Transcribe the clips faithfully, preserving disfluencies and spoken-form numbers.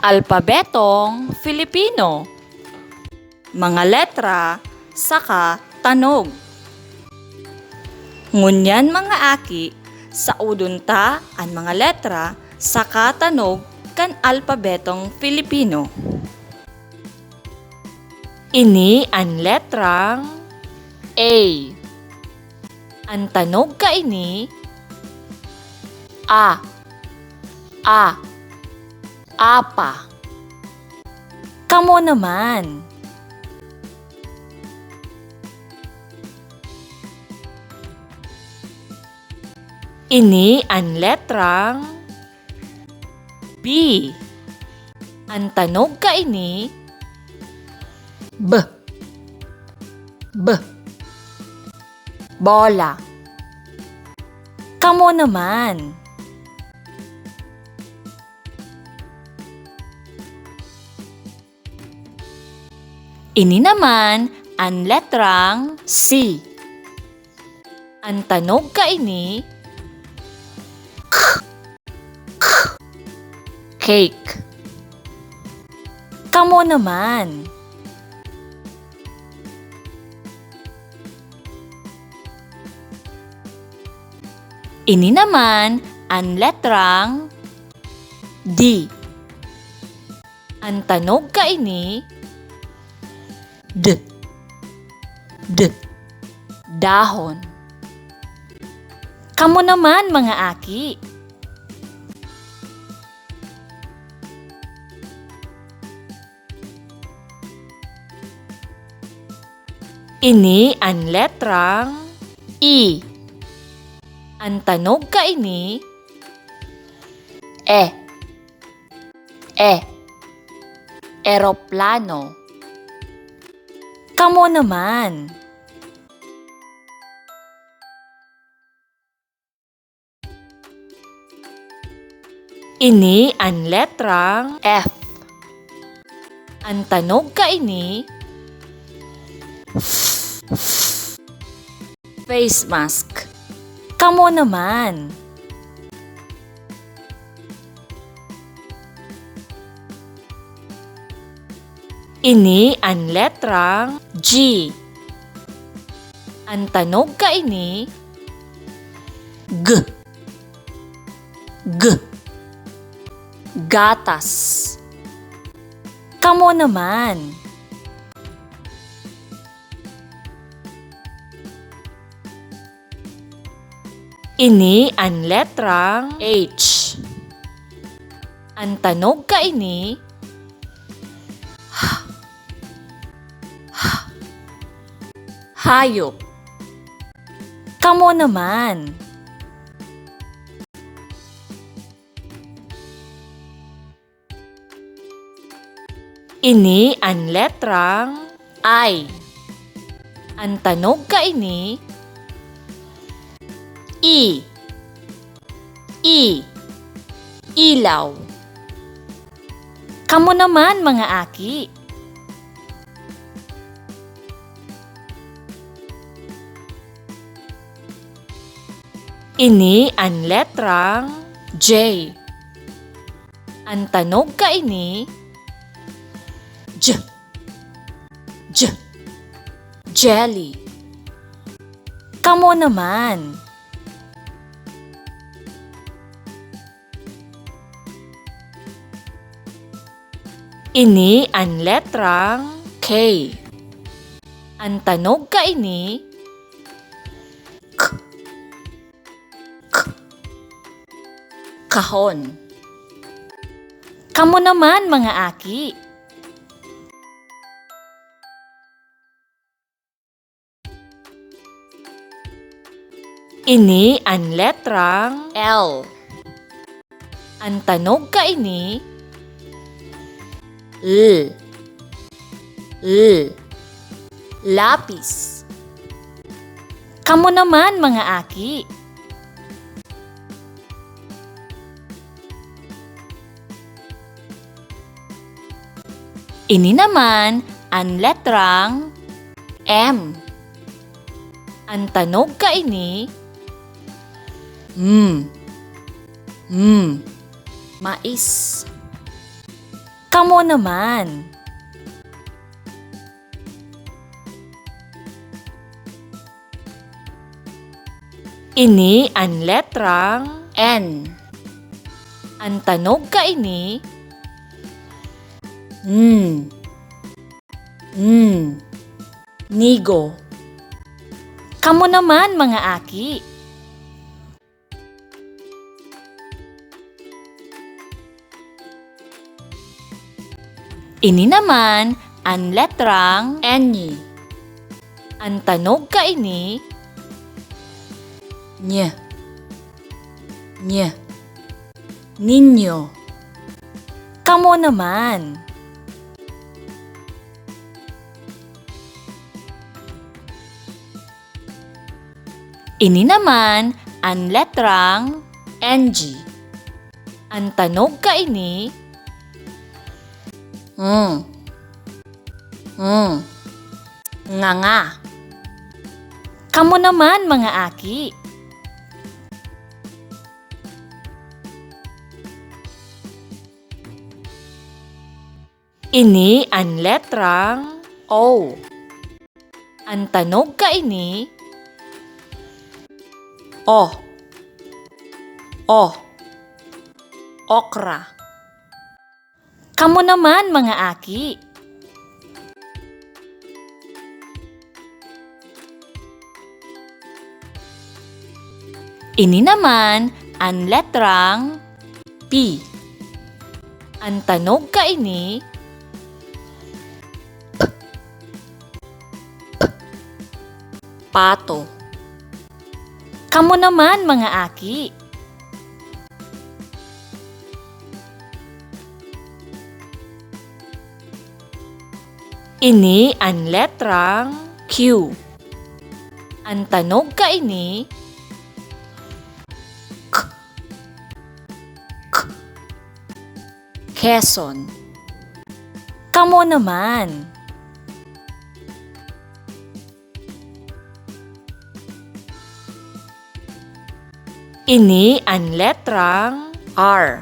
Alpabetong Filipino. Mga letra saka tanog. Ngunyan, mga aki, saudon ta an mga letra saka tanog kan alpabetong Filipino. Ini an letrang A. An tanog kaini, a, a, apa. Kamo naman. Ini an letrang B. An tanog kaini, b, b, bola. Kamo naman. Ini naman an letrang C. An tanog kaini, k, k, cake. Kamo naman. Ini naman an letrang D. An tanog kaini, d, d, dahon. Kamo naman, mga aki. Ini an letrang E. An tanog kaini, e, e, eroplano. Kamo naman. Ini an letrang F. An tanog kaini, f, f, face mask. Kamo naman. Ini an letrang G. An tanog kaini, g, g, gatas. Kamo naman. Ini an letrang H. An tanog kaini, h, h, hayop. Kamo naman. Ini an letrang I. An tanog kaini, I, I, ilaw. Kamo naman, mga aki. Ini an letrang J. An tanog kaini, j, j, jelly. Kamo naman. Ini an letrang K. An tanog kaini, k, k, kahon. Kamo naman, mga aki. Ini an letrang L. An tanog kaini, l, l, lapis. Kamo naman, mga aki. Ini naman an letrang M. An tanog kaini, mm, mm, mais. Kamo naman. Ini an letrang N. An tanog kaini, N. N. Nigo. Kamo naman, mga aki. Ini naman an letrang N. An tanog kaini, Ny. Ny. Ninyo. Kamo naman. Ini naman an letrang N G. An tanog kaini, mm. Mm. Nganga. Kamo naman, mga aki. Ini an letrang O. An tanog kaini, O. O. Okra. Kamo naman, mga aki. Ini naman an letrang P. An tanog kaini, P. P. Pato. Kamo naman, mga aki. Ini an letrang Q. An tanog kaini, K. K. Quezon. Kamo naman. Ini an letrang R.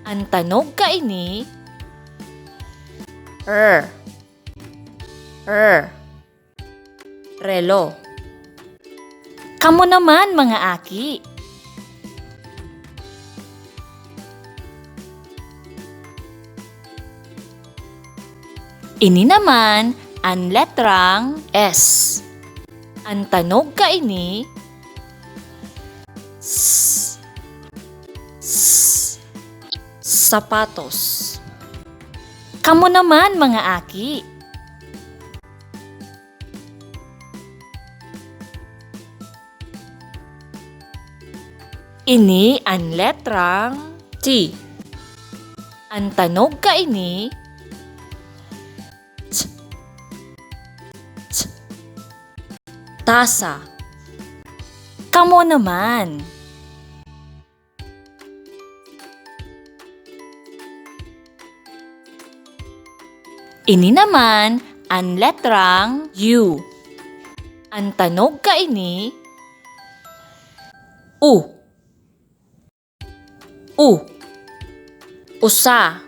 An tanog kaini, R. R. Relo. Kamo naman, mga aki. Ini naman an letrang S. An tanog kaini, S. S. Sapatos. Kamo naman, mga aki. Ini an letrang T. An tanog kaini, T. T. Tasa. Kamo naman. Ini naman an letrang U. An tanog kaini, U. U. Usa.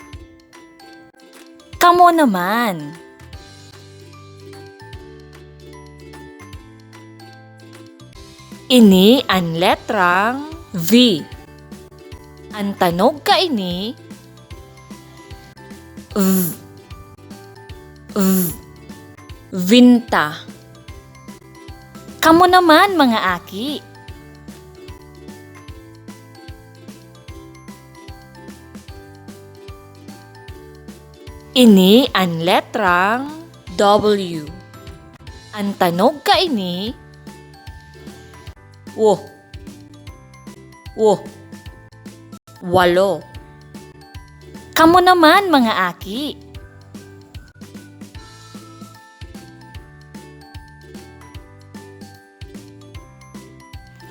Kamo naman. Ini an letrang V. An tanog kaini, V. V. Vinta. Kamo naman, mga aki. Ini an letrang W. An tanog kaini, wo. Wo. Walo. Kamo naman, mga aki.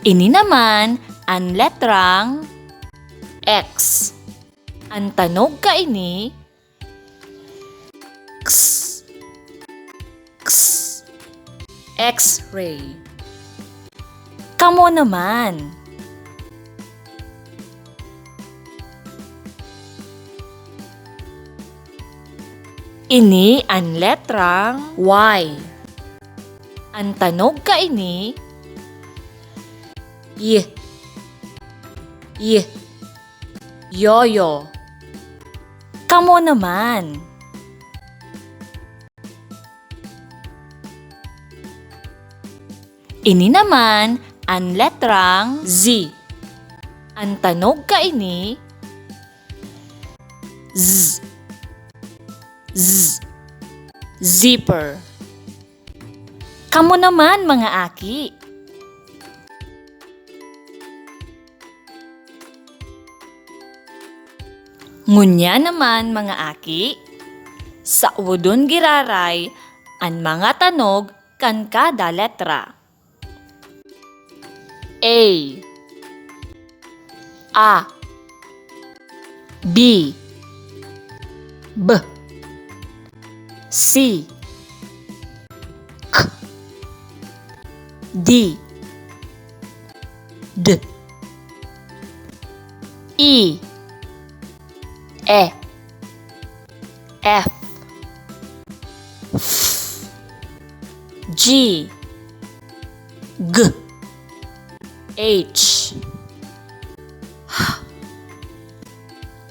Ini naman an letrang X. An tanog kaini, X. X. X-ray. Kamo naman. Ini an letrang Y. An tanog kaini, Y. Y. Yoyo. Kamo naman. Ini naman an letrang Z. An tanog kaini, Z. Z. Zipper. Kamo naman, mga aki. Ngunyan naman, mga aki, saudon giraray an mga tanog kan kada letra. A. A. B. B. C. K. D. D. E. E. F. F. G. G. H. H.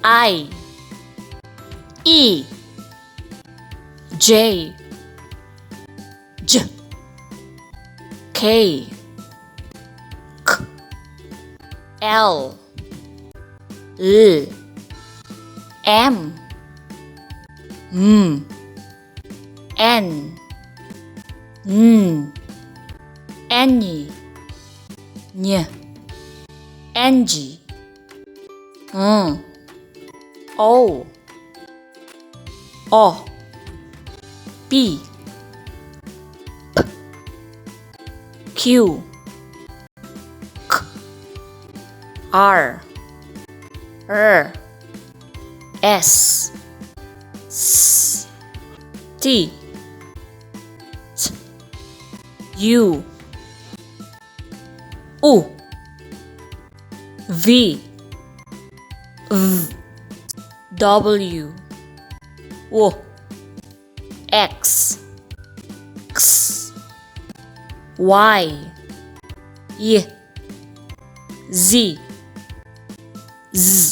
I. E. J. J. K. K. L. L. M. M. N. N. N. N. N. G. Ng. O. O. P. P. Q. K. R. R. S. S. T. T. U. U. V. V. W. W. X. X. Y. Y. Z. Z.